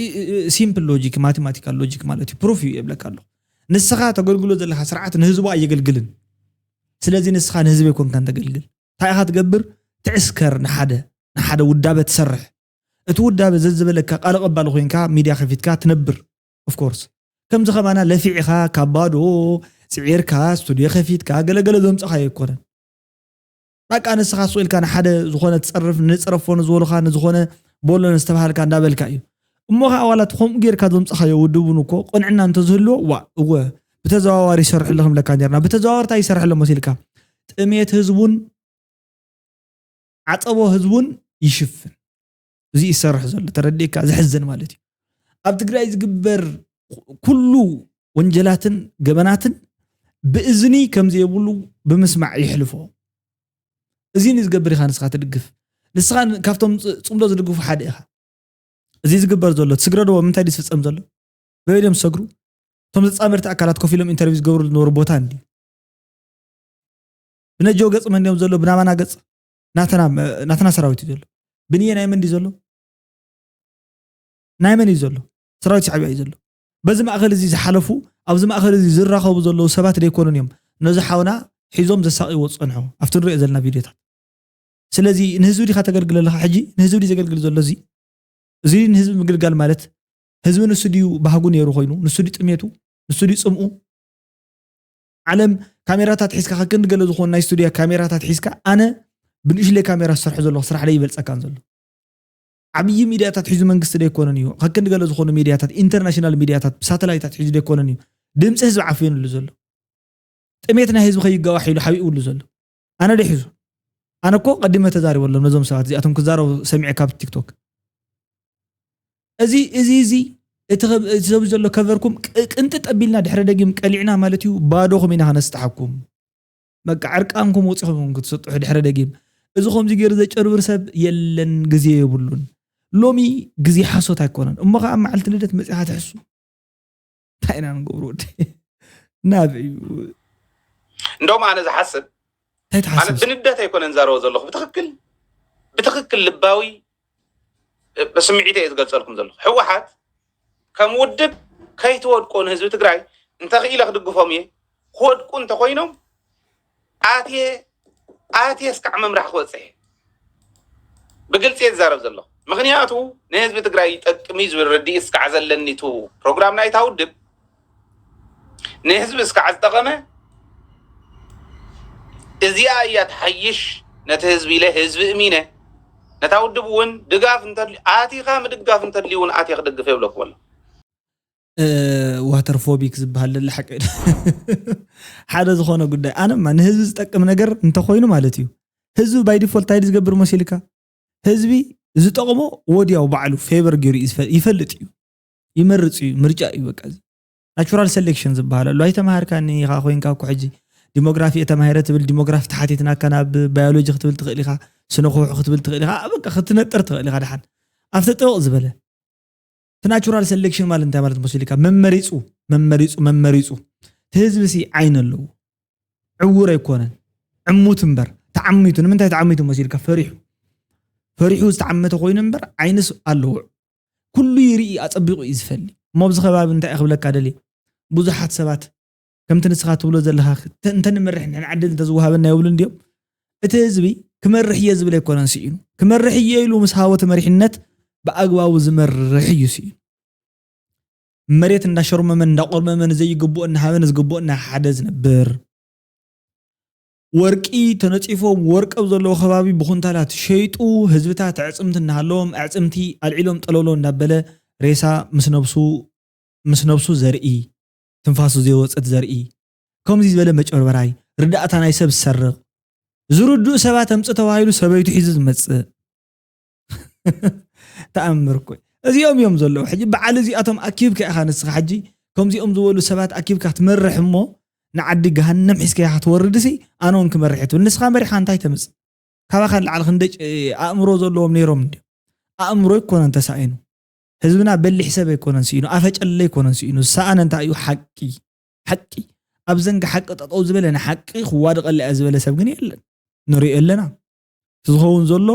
simple logic mathematical logic ማለት እዩ proof እዩ የብለካ ኣለኹ ንስኻ ተገልግሎ ዘለካ ስርዓት ንህዝቡ ኣየገልግልን ስለዚ ንስኻ ንህዝቢ ኣይኮንካን ተገልግል እንታይ ኢኻ ትገብር ትዕስከር ንሓደ ንሓደ ውዳበ ትሰርሕ እቲ ውዳበ ዘዝበለካ ቃል ቀባሊ ኮይንካ ሚድያ ከፊትካ ትነብር of course ከምዚ ከማና ለፊዕኻ ካብ ባዶ ፅዒርካ ስቱድዮ ከፊትካ ገለገለ ዘምፀኻዮ ኣይኮነን በቃ ንስኻ ስቕ ኢልካ ንሓደ ዝኾነ ትጸርፍ፣ ንጽረፎ ንዝበሉኻ፣ ንዝኾነ በሎ ንዝተባሃልካ እንዳበልካ እዩ። እሞ ኸዓ ዋላ እቲ ከምኡ ጌርካ ዘምጻኻዮ ውድብ እውን እኮ ቅንዕና እንተዝህልዎ፣ ዋ፣ እወ፣ ብተዘዋዋሪ ይሰርሕልኹም ለካ ኔርና። ብተዘዋዋሪ እንታይ ይሰርሕሎም መሲልካ? ጥሜት ህዝቡን ዓጸቦ ህዝቡን ይሽፍን። እዚ ይሰርሕ ዘሎ፣ ተረዲእካ? ዘሕዝን ማለት እዩ። ኣብ ትግራይ ዝግበር ኩሉ ወንጀላትን ገበናትን ብእዝኒ ከም ዘይብሉ ብምስማዕ ይሕልፎ። እዚ ንዝገብር ኢኻ ንስኻ ትድግፍ። ንስኻ ን-፣ ካብቶም ጽ-፣ ጽምዶ ዝድግፉ ሓደ ኢኻ። እዚ ዝግበር ዘሎ፣ ትስግረዶ ምንታይ ድዩ ዝፍጸም ዘሎ? በበይ ድዮም ዝሰግሩ? እቶም ተጻመርቲ ኣካላት ኮፍ ኢሎም ኢንተርቪው ዝገብሩ ዝነበሩ ቦታ እንዲ? ብነጀው ገጽ መን ድዮም ዘሎ? ብናባና ገጽ? ናተና፣ ናተና ሰራዊት እዩ ዘሎ። ብንየ ናይ መን ድዩ ዘሎ? ናይ መን እዩ ዘሎ? ሰራዊት ሻዕብያ እዩ ዘሎ። በዚ ማእከል እዚ ዝሓለፉ፣ ኣብዚ ማእከል እዚ ዝራኸቡ ዘለዉ ሰባት ደይኮኑን እዮም ነዚ ሓውና ሒዞም ዘሳቕይዎ ዝጸንሑ፣ ኣብቲ ንሪኦ ዘለና ቪድዮታት። ስለዚ ንህዝቢ ዲኻ ተገልግል ኣለኻ? ሕጂ ንህዝቢ ድዩ ዘገልግል ዘሎ እዚ? እዚ ንህዝቢ ምግልጋል ማለት ህዝቢ ንሱ ድዩ ባህጉ ነይሩ ኮይኑ፣ ንሱ ድዩ ጥሜቱ፣ ንሱ ድዩ ጽምኡ? ዓለም ካሜራታት ሒዝካ፣ ከክንዲ ገለ ዝኾኑ ናይ ስቱድዮ ካሜራታት ሒዝካ፣ ኣነ ብንእሽለይ ካሜራ ዝሰርሖ ዘለኹ ስራሕ ደይ ይበልጸካን ዘሎ። ዓብዪ ሚድያታት ሒዙ መንግስቲ ደይኮነን እዩ። ከክንዲ ገለ ዝኾኑ ሚድያታት፣ ኢንተርናሽናል ሚድያታት፣ ሳተላይታት ሒዙ ደይኮነን እዩ ድምፂ ህዝቢ ዓፍየንሉ ዘሎ። ጥሜት ናይ ህዝቢ ከይጋዋሕ ኢሉ ሓቢኡሉ ዘሎ። ኣነ ደሒዙ። ኣነ እኮ ቀዲመ ተዛሪበሎም ነዞም ሰባት እዚኣቶም ክዛረቡ ሰሚዐ ካብ ቲክቶክ። እዚ፣ እዚ፣ እዚ፣ እቲ ኸብ-፣ እቲ ሰብ ዘሎ ከቨርኩም ቅ-፣ ቅንጥጥ ኣቢልና ድሕረ ደጊም ቀሊዕና ማለት እዩ፣ ባዶኹም ኢና ከነስጥሓኩም። በቃ ዕርቃንኩም ወፂኹም ክትስጥሑ ድሕረ ደጊም። እዚ ከምዚ ገይሩ ዘጨርብር ሰብ የለን፣ ግዜ የብሉን። ሎሚ ግዜ ሓሶት ኣይኮነን። እሞ ኸዓ መዓልቲ ልደት መፂኻ ትሕሱ። እንታይ ኢና ንገብሮ ወዲ? ናበይ እዩ? እንደውም ኣነ ዝሓስብ እንታይ ማለት ትሓስብ? ብንደት ኣይኮነን ዛረቦ ዘለኹ፣ ብትኽክል ብትኽክል ልባዊ ብስምዒት እየ ዝገልጸልኩም ዘለኹ። ህወሓት ከም ውድብ ከይትወድቆ ንህዝቢ ትግራይ እንተኽኢለ ክድግፎም እየ። ክወድቁ እንተኾይኖም ኣትየ ኣትየ እስካዕ ምምራሕ ክበፅሕ እየ። ብግልፂ እየ ዝዛረብ ዘለኹ። ምኽንያቱ ንህዝቢ ትግራይ ይጠቅም እዩ ዝብል ርድኢት እስካዕ ዘለኒ፣ እቲ ፕሮግራም ናይታ ውድብ ንህዝቢ እስካዕ ዝጠቐመ እዚኣ እያ ትሓይሽ። ነቲ ህዝቢ ኢለ ህዝቢ እሚነ ነታ ውድብ እውን ድጋፍ እንተድልዩ ኣቲኻ ምድጋፍ እንተድልዩ እውን ኣትየ ክድግፍ የብለኩም ኣሎ። ዋተርፎቢክ ዝበሃል ለለ ሓቂ ሓደ ዝኾነ ጉዳይ ኣነማ ንህዝቢ ዝጠቅም ነገር እንተኾይኑ ማለት እዩ። ህዝቢ ባይ ዲፎልት እንታይ ዝገብር መሲልካ? ህዝቢ ዝጠቕሞ ወዲያው ባዕሉ ፌቨር ገይሩ እዩ ዝፈ- ይፈልጥ እዩ፣ ይመርፅ እዩ፣ ምርጫ እዩ። በቃ እዚ ናቹራል ሴሌክሽን ዝበሃል ኣሎ። ኣይተማሃርካን ኢኻ ኮይንካ እኮ ሕጂ ዲሞግራፊ እየ ተማሂረ ትብል፣ ዲሞግራፊ ተሓቲትናካ ናብ ባዮሎጂ ክትብል ትኽእል ኢኻ፣ ስነ ክውሑ ክትብል ትኽእል ኢኻ፣ በቃ ክትነጥር ትኽእል ኢኻ። ደሓን ኣብቲ ጥብቕ ዝበለ እቲ ናቹራል ሴሌክሽን ማለት እንታይ ማለት መሲልካ? መመሪፁ መመሪፁ መመሪፁ። እቲ ህዝቢ ሲ ዓይኒ ኣለዎ፣ ዕውር ኣይኮነን፣ ዕሙት እምበር። ተዓሚቱ ንምንታይ ተዓሚቱ መሲልካ? ፈሪሑ ፈሪሑ ዝተዓመተ ኮይኑ እምበር ዓይንስ ኣለዎ። ኩሉ ይርኢ፣ ኣጸቢቑ እዩ ዝፈሊ። እሞ ኣብዚ ከባቢ እንታይ እየ ክብለካ ደልየ? ብዙሓት ሰባት ከምቲ ንስኻ ትብሎ ዘለኻ፣ "እንተ-፣ እንተንመርሕ ንሕና ዕድል እንተዝወሃበና" ይብሉ እንድዮም። እቲ ህዝቢ ክመርሕ እየ ዝብል ኣይኮነን ስኢኑ። ክመርሕ እየ ኢሉ ምስ ሃቦ እቲ መሪሕነት ብኣግባቡ ዝመርሕ እዩ ስኢኑ። መሬት እንዳሸርመመን እንዳቆርመመን ዘይግብኦ እናሃበን ዝግብኦ እናሓደ ዝነብር፣ ወርቂ ተነፂፎም ወርቂ ኣብ ዘለዎ ከባቢ ብኩንታላት ሸይጡ ህዝብታት ኣዕፅምቲ እናሃለዎም ኣዕፅምቲ ኣልዒሎም ጠለውሎ እንዳበለ ሬሳ ምስ ነብሱ ምስ ነብሱ ዘርኢ ትንፋሱ ዘይወፅት ዘርኢ ከምዚ ዝበለ መጨበርበራይ ርዳእታ ናይ ሰብ ዝሰርቕ ዝርድኡ ሰባት ኣምፅ ተባሂሉ ሰበይቱ ሒዙ ዝመፅእ ተኣምር እኮ እዩ። እዚኦም እዮም ዘለዉ ሕጂ በዓል እዚኣቶም ኣኪብካ ኢኻ ንስኻ ሕጂ ከምዚኦም ዝበሉ ሰባት ኣኪብካ ክትመርሕ እሞ ንዓዲ ገሃነም ሒዝካያ ክትወርድሲ ኣነ እውን ክመርሕ እየ ትብል ንስኻ መሪሕኻ እንታይ ተምፅእ ካባኻ ንላዕሊ ክንደይ ጭ- ኣእምሮ ዘለዎም ነይሮም እንድዮም ኣእምሮ ኣይኮነን ተሳኢኑ ህዝብና በሊሕ ሰብ ኣይኮነን ስኢኑ ኣፈጨለ ኣይኮነን ስኢኑ ዝሰኣነ እንታይ እዩ ሓቂ ሓቂ ኣብ ዘንጋ ሓቂ ጠጠው ዝበለ ንሓቂ ክዋደቐላ እየ ዝበለ ሰብ ግን የለን ንሪኦ ኣለና እቲ ዝኸውን ዘሎ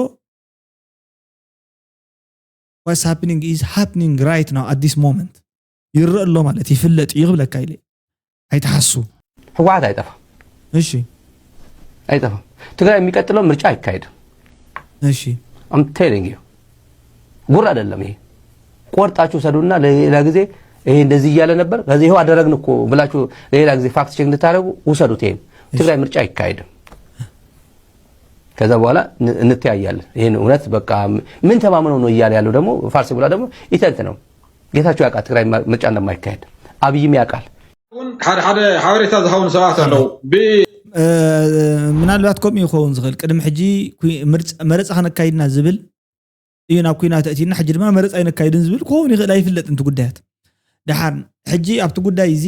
what's happening is happening right now at this moment ይረአ ኣሎ ማለት ይፍለጥ እዩ ክብለካ ኢለ ኣይትሓሱ ህወሓት አይጠፋም እሺ አይጠፋም። ትግራይ የሚቀጥለው ምርጫ አይካሄድም። እሺ I'm telling you ጉራ አይደለም ይሄ። ቆርጣችሁ ውሰዱና ለሌላ ጊዜ ይሄ እንደዚህ እያለ ነበር ከዚህ ይኸው አደረግን እኮ ብላችሁ ለሌላ ጊዜ ፋክት ቼክ እንድታደርጉ ውሰዱት። ይሄን ትግራይ ምርጫ አይካሄድም። ከዛ በኋላ ን- እንተያያለን። ይህን እውነት በቃ ምን ተማምነው ነው እያለ ያለው ደግሞ ፋርስ ብላ ደግሞ ይተንት ነው። ጌታቸው ያውቃል ትግራይ ማ- ምርጫ እንደማይካሄድ፣ አብይም ያውቃል። እውን ሓደ ሓደ ሓበሬታ ዝሃውን ሰባት ኣለዉ። ብ- ምናልባት ከምኡ ይኸውን ዝኽእል። ቅድሚ ሕጂ ኩ- ምርጫ- መረፃ ከነካይድና ዝብል እዩ ናብ ኩናት ኣእቲና፣ ሕጂ ድማ መረፃ ኣይነካይድን ዝብል ክኸውን ይኽእል፣ ኣይፍለጥን እቲ ጉዳያት። ደሓር ሕጂ ኣብቲ ጉዳይ እዚ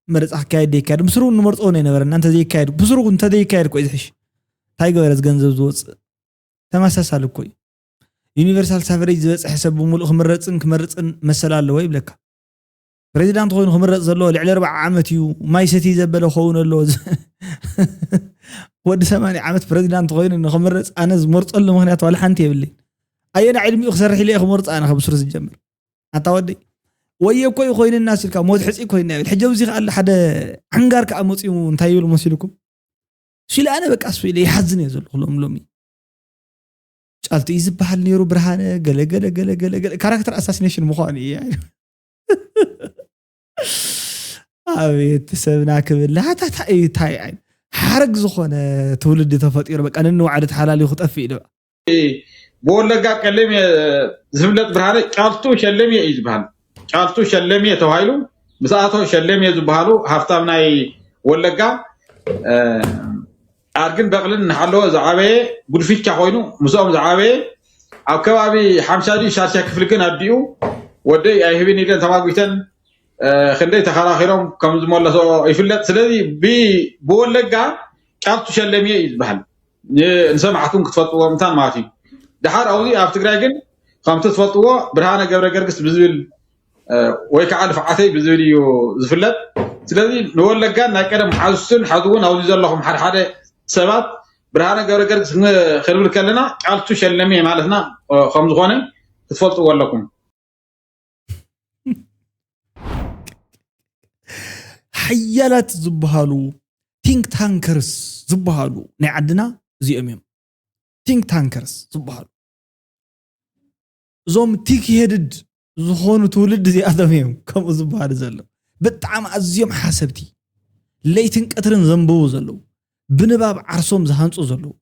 መረፃ ክካየድ ዘይካየድ ምስሩ እውን ንመርፅኦ ነው የነበረና። እንተዘይካየድ ብስሩ እንተዘይካየድ እኮ እዩ ዝሕሽ። እንታይ ገበረስ ገንዘብ ዝወፅእ? ተመሳሳሊ እኮ እዩ። ዩኒቨርሳል ሳቨሬጅ ዝበፅሐ ሰብ ብምሉእ ክምረፅን ክመርፅን መሰል ኣለዎ ይብለካ። ፕሬዚዳንት ኮይኑ ክምረፅ ዘለዎ ልዕሊ ኣርባዓ ዓመት እዩ። ማይ ሰቲ ዘበለ ክኸውን ኣለዎ። ወዲ ሰማንያ ዓመት ፕሬዚዳንት ኮይኑ ንክምረፅ ኣነ ዝመርፀሉ ምክንያት ዋላ ሓንቲ የብለይ። ኣየና ዕድሚኡ ክሰርሕ ኢለ ክመርፅ ኣነ ከብስሩ ዝጀምር ኣታ ወደይ ወየ እኮ እዩ ኮይንና ሲልካ ሞት ሕፂ ኮይንና ይብል። ሕጂ ኣብዚ ከኣለ ሓደ ዓንጋር ከዓ መፅኡ እንታይ ይብል መሲልኩም? እሱ ኢለ ኣነ በቃ እሱ ኢለ ይሓዝን እየ ዘለኹ ሎም ሎሚ። ጫልቱ እዩ ዝበሃል ነይሩ ብርሃነ ገለ ገለ ገለ ገለ ገለ ካራክተር ኣሳሲኔሽን ምዃኑ እዩ። ኣቤት ሰብና ክብል ሃታታ እዩ ታይ ሓረግ ዝኾነ ትውልዲ ተፈጢሩ በቃ ነንዋዕዲ ተሓላልዩ ክጠፍእ እዩ። ብወለጋ ቀለም ዝፍለጥ ብርሃነ ጫልቱ ሸለምየ እዩ ዝበሃል። ጫልቱ ሸለምየ ተባሂሉ ምስ ኣቶ ሸለምየ ዝበሃሉ ሃፍታም ናይ ወለጋ ኣድግን በቕልን እናሓለወ ዝዓበየ ጉድፊቻ ኮይኑ ምስኦም ዝዓበየ ኣብ ከባቢ ሓምሳ ድዩ ሻሻ ክፍሊ ግን ኣዲኡ ወደይ ኣይህብን ኢለን ተማጒተን ክንደይ ተኸራኺሮም ከም ዝመለሶ ይፍለጥ። ስለዚ ብወለጋ ጫልቱ ሸለምየ እዩ ዝበሃል። ንሰማዕትኩም ክትፈልጥዎ ምታን ማለት እዩ። ድሓር ኣብዚ ኣብ ትግራይ ግን ከምቲ ትፈልጥዎ ብርሃነ ገብረ ገርግስ ብዝብል ወይ ከዓ ልፍዓተይ ብዝብል እዩ ዝፍለጥ። ስለዚ ንወለጋን ናይ ቀደም ሓዙትን ሓዚ እውን ኣብዚ ዘለኹም ሓደ ሓደ ሰባት ብርሃነ ገብረ ገርግስ ክንብል ከለና ጫልቱ ሸለምየ ማለትና ከምዝኾነ ክትፈልጥዎ ኣለኩም። ሓያላት ዝበሃሉ ቲንክ ታንከርስ ዝበሃሉ ናይ ዓድና እዚኦም እዮም። ቲንክ ታንከርስ ዝበሃሉ እዞም ቲክ ሄድድ ዝኾኑ ትውልድ እዚኣቶም እዮም ከምኡ ዝበሃሉ ዘለዉ። ብጣዕሚ ኣዝዮም ሓሰብቲ ለይትን ቀትርን ዘንብቡ ዘለዉ ብንባብ ዓርሶም ዝሃንፁ ዘለዉ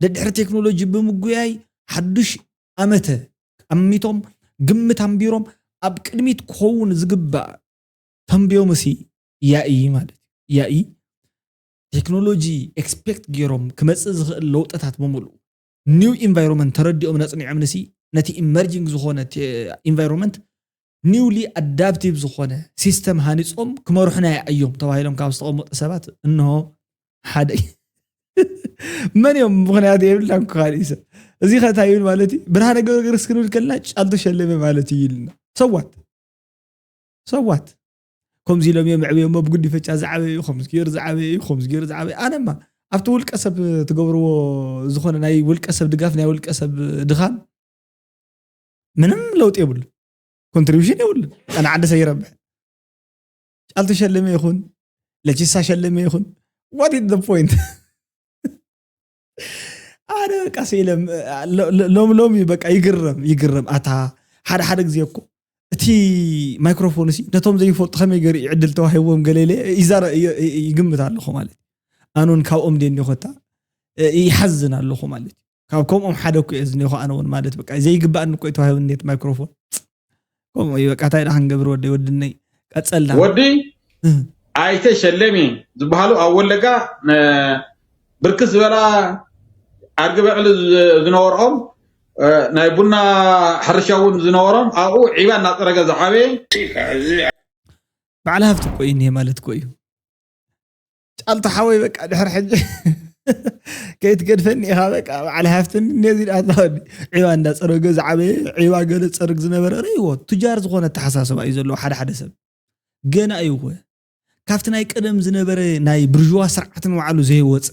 ደድሕሪ ቴክኖሎጂ ብምጉያይ ሓዱሽ ኣመተ ኣሚቶም ግምት ኣንቢሮም ኣብ ቅድሚት ክኸውን ዝግባእ ተንብዮምሲ ያኢ ማለት እዩ። ያኢ ቴክኖሎጂ ኤክስፔክት ገይሮም ክመፅእ ዝኽእል ለውጥታት ብምሉእ ኒው ኢንቫይሮንመንት ተረዲኦም ነፅኒዖም ንሲ ነቲ ኢመርጂንግ ዝኾነ ኢንቫይሮንመንት ኒውሊ ኣዳፕቲቭ ዝኾነ ሲስተም ሃኒፆም ክመርሑና እዮም ተባሂሎም ካብ ዝተቐመጡ ሰባት እንሆ ሓደ እዩ። መን እዮም ምኽንያት የብልናን እኮ ካልእ ሰብ እዚ ከእንታይ ይብል ማለት እዩ ብርሃነ ገብረገርግስ ክንብል ከለና ጫልቱ ሸለመ ማለት እዩ ኢልና ሰዋት ሰዋት ከምዚ ኢሎም እዮም ኣዕብዮሞ ብጉዲፈቻ ዝዓበየ እዩ ከምዚ ገይሩ ዝዓበየ እዩ ከምዚ ገይሩ ዝዓበየ ኣነማ ኣብቲ ውልቀ ሰብ ትገብርዎ ዝኾነ ናይ ውልቀ ሰብ ድጋፍ ናይ ውልቀ ሰብ ድኻም ምንም ለውጢ የብሉ ኮንትሪቢሽን የብሉ ኣነ ዓዲ ሰይረብሕ ጫልቱ ሸለመ ይኹን ለቺሳ ሸለመ ይኹን what is the point ኣነ በቃ ስኢለ ሎም ሎም በቃ ይግረም ይግረም ኣታ ሓደ ሓደ ግዜ እኮ እቲ ማይክሮፎን ሲ ነቶም ዘይፈልጡ ከመይ ገይሩ እዩ ዕድል ተዋሂብዎም ገለ ኢለ ይዛረ ይግምት ኣለኹ ማለት ኣነ እውን ካብኦም ደኒ ኮታ ይሓዝን ኣለኹ ማለት ካብ ከምኦም ሓደ እኮ እየ ዝኒኹ ኣነ እውን ማለት በቃ ዘይግባእኒ እኮ ተዋሂብኒ ኔት ማይክሮፎን ከምኡ እዩ በቃ እንታይ ደኣ ክንገብር ወደይ ወድነይ ቀጸልና ወዲ ኣይተ ሸለሚ ዝበሃሉ ኣብ ወለጋ ብርክት ዝበላ ኣድጊ በቕሊ ዝነበርኦም ናይ ቡና ሕርሻ እውን ዝነበሮም ኣብኡ ዒባ እናፀረገ ዝዓበየ በዓል ሃፍቲ እኮ እዩ እኒሄ ማለት እኮ እዩ ጫልቱ ሓወይ በቃ ድሕር ሕጂ ከይትገድፈኒ ኢኻ በቃ በዓል ሃፍትን ነዚ ዳታ ወዲ ዒባ እንዳፀረገ ዝዓበየ ዒባ ገለ ፀርግ ዝነበረ ረይዎ ቱጃር ዝኾነ ኣተሓሳስባ እዩ ዘለዎ ሓደ ሓደ ሰብ ገና እዩ እኮ ካብቲ ናይ ቀደም ዝነበረ ናይ ብርዥዋ ስርዓት ንባዕሉ ዘይወፀ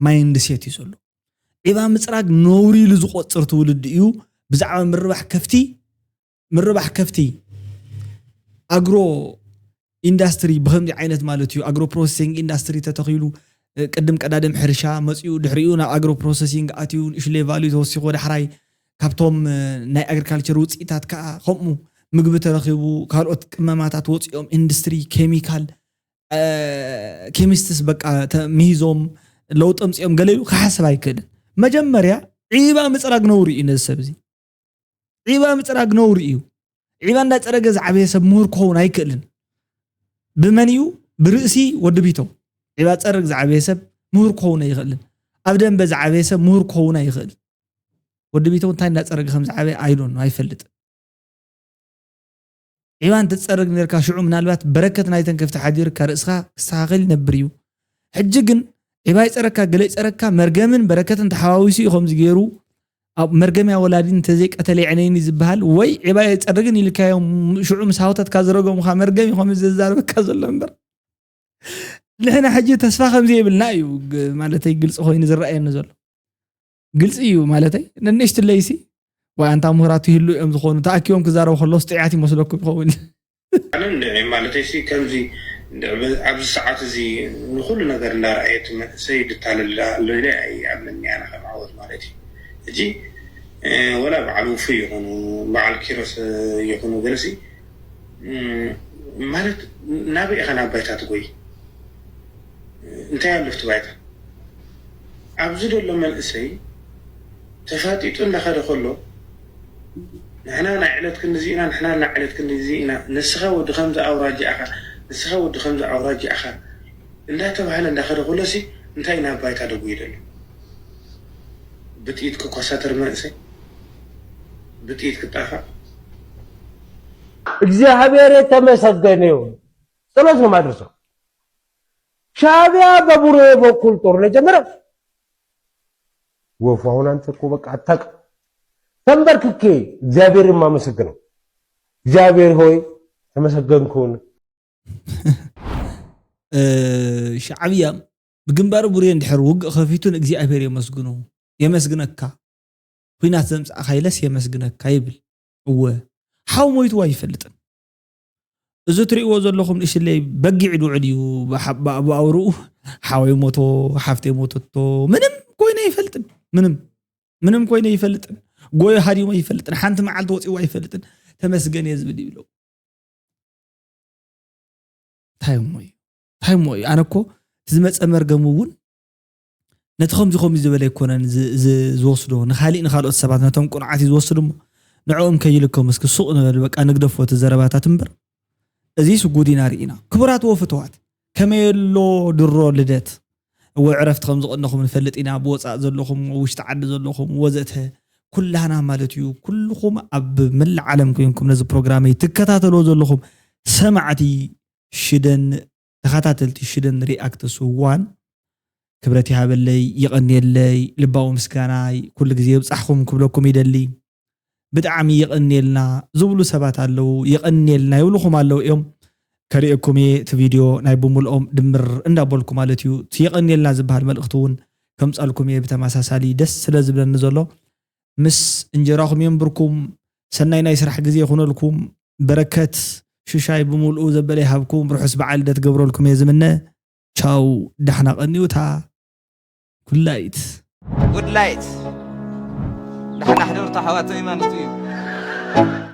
ማይንድ ሴት እዩ ዘሎ ዒባ ምፅራግ ነውሪ ኢሉ ዝቆፅር ትውልዲ እዩ ብዛዕባ ምርባሕ ከፍቲ ምርባሕ ከፍቲ ኣግሮ ኢንዳስትሪ ብከምዚ ዓይነት ማለት እዩ ኣግሮ ፕሮሰሲንግ ኢንዳስትሪ ተተኺሉ ቅድም ቀዳድም ሕርሻ መፅኡ ድሕሪኡ ናብ ኣግሮ ፕሮሰሲንግ ኣትዩ ንእሽሌ ቫልዩ ተወሲኮ ዳሕራይ ካብቶም ናይ ኣግሪካልቸር ውፅኢታት ከዓ ከምኡ ምግቢ ተረኪቡ ካልኦት ቅመማታት ወፂኦም ኢንዱስትሪ ኬሚካል ኬሚስትስ በቃ ሚሂዞም ለውጢ ኣምፂኦም ገለ ኢሉ ክሓስብ ኣይክእልን መጀመርያ ዒባ ምፅራግ ነውሪ እዩ ነዚ ሰብ እዚ። ዒባ ምፅራግ ነውሪ እዩ። ዒባ እንዳፀረገ ዝዓበየ ሰብ ምሁር ክኸውን ኣይክእልን። ብመን እዩ? ብርእሲ ወዲ ቢተው። ዒባ ፀርግ ዝዓበየ ሰብ ምሁር ክኸውን ኣይኽእልን። ኣብ ደንበ ዝዓበየ ሰብ ምሁር ክኸውን ኣይኽእል። ወዲ ቢተው እንታይ እንዳፀረገ ከም ዝዓበየ ኣይዶን ኣይፈልጥን። ዒባ እንትትፀርግ ነርካ ሽዑ ምናልባት በረከት ናይተን ከፍቲ ሓዲርካ ርእስኻ ክስተኻኸል ይነብር እዩ። ሕጂ ግን ዒባ ይፀረካ ገለ ይፀረካ መርገምን በረከትን ተሓዋዊሱ እዩ ከምዚ ገይሩ ኣብ መርገምያ ወላዲ እንተዘይቀተለ የዕነይኒ ዝበሃል ወይ ዒባ የፀርግን ኢልካዮም ሽዑ ምስ ሃውተትካ ዝረገሙኻ መርገም እዩ ከምዚ ዘዛርበካ ዘሎ እምበር ንሕና ሕጂ ተስፋ ከምዚ የብልና እዩ ግ- ማለተይ ግልፂ ኮይኑ ዝረኣየኒ ዘሎ ግልፂ እዩ ማለተይ ነንእሽትለይሲ ወይ ኣንታ ምሁራት ይህሉ እዮም ዝኾኑ ተኣኪቦም ክዛረቡ ከለውስ ጥዕያት ይመስለኩም ይኸውን ኣነ እንድዒ ማለተይ ሲ ከምዚ እንድዒ ብ- ኣብዚ ሰዓት እዚ ንኩሉ ነገር እንዳረኣየ እቲ መንእሰይ ድታለል ኣሎ ኢለ ኣይኣምንን ኣነ ከም ዓወት ማለት እዩ። ሕጂ እ፣ ወላ በዓል ውፉይ ይኹኑ በዓል ኪሮስ ይኹኑ ገለሲ እ፣ ማለት ናበይ ኢኻ ናብ ባይታ ትጎይ? እንታይ ኣሎ ኣብቲ ባይታ? ኣብዚ ዘሎ መንእሰይ ተፋጢጡ እንዳኸደ ከሎ ንሕና ናይ ዕለት ክንድዚ ኢና ንሕና ናይ ዕለት ክንድዚ ኢና ንስኻ ወዲ ከምዚ ኣውራጃ ኢኻ ንስኻ ወዲ ከምዚ ኣውራጃ ኢኻ እንዳተባህለ እንዳኸደ ከሎሲ እንታይ ናብ ባይታ ደጉ ይደሉ ብጥይት ክኮሳተር መንእሰይ ብጥይት ክጣፋእ እግዚኣብሔር የተመሰገነ ይሁን። ጸሎት ነው ማድረሰው። ሻዕቢያ በቡሬ በኩል ጦርነት ጀመረ። ወፉ አሁን አንተ እኮ በቃ አታውቅም። ተንበርክኬ እግዚአብሔርን ማመሰግነው። እግዚአብሔር ሆይ ተመሰገንኩን። እ፣ ሻዕብያ ብግንባር ቡሬ እንድሕር ውግእ ከፊቱ ንእግዚኣብሔር የመስግኖ የመስግነካ ኩናት ዘምፃእካ ኢለስ የመስግነካ ይብል እወ ሓው ሞይትዋ ይፈልጥን እዚ ትሪእዎ ዘለኹም ንእሽለይ በጊዕ ድውዕል እዩ ብኣውርኡ ሓወይ ሞቶ ሓፍተይ ሞተቶ ምንም ኮይነ ይፈልጥን ምንም ምንም ኮይነ ይፈልጥን ጎዮ ሃዲሞ ይፈልጥን ሓንቲ መዓልቲ ወፂዋ ይፈልጥን ተመስገን እየ ዝብል ይብለው እንታይ እሞ እዩ እንታይ እሞ እዩ ኣነ እኮ እቲ ዝመፀ መርገም እውን ነቲ ከምዚ ከምዚ ዝበለ ኣይኮነን ዝወስዶ ንካሊእ ንካልኦት ሰባት ነቶም ቁንዓት እዩ ዝወስድ እሞ ንዕኦም ከይልከም እስኪ ሱቕ ንበል በቃ ንግደፎ እቲ ዘረባታት እምበር እዚስ ጉድ ኢና ርኢና ክቡራት ወፍትዋት ከመይ ኣሎ ድሮ ልደት እወ ዕረፍቲ ከም ዝቐነኹም ንፈልጥ ኢና ብወፃእ ዘለኹም ውሽጢ ዓዲ ዘለኹም ወዘተ ኩላህና ማለት እዩ ኩልኹም ኣብ መላእ ዓለም ኮይንኩም ነዚ ፕሮግራመይ ትከታተልዎ ዘለኹም ሰማዕቲ ሽደን ተኸታተልቲ ሽደን ሪኣክት ስዋን ክብረት ይሃበለይ ይቐንየለይ ልባዊ ምስጋናይ ኩሉ ግዜ የብፃሕኹም ክብለኩም ይደሊ ብጣዕሚ የቐንየልና ዝብሉ ሰባት ኣለዉ የቐንየልና ይብልኹም ኣለዉ እዮም ከርእየኩም እየ እቲ ቪድዮ ናይ ብምልኦም ድምር እንዳበልኩ ማለት እዩ እቲ የቐንየልና ዝበሃል መልእኽቲ እውን ከምፃልኩም እየ ብተመሳሳሊ ደስ ስለ ዝብለኒ ዘሎ ምስ እንጀራኹም የንብርኩም ሰናይ ናይ ስራሕ ግዜ ይኹነልኩም በረከት ሽሻይ ብምልኡ ዘበለ ይሃብኩም ርሑስ በዓል ልደት ገብረልኩም እየ ዝምነ ቻው ዳሕና ቀንዩታ ኩላይት ጉድ ላይት ዳሕና ሕደርታ ሓዋተይ ማለት እዩ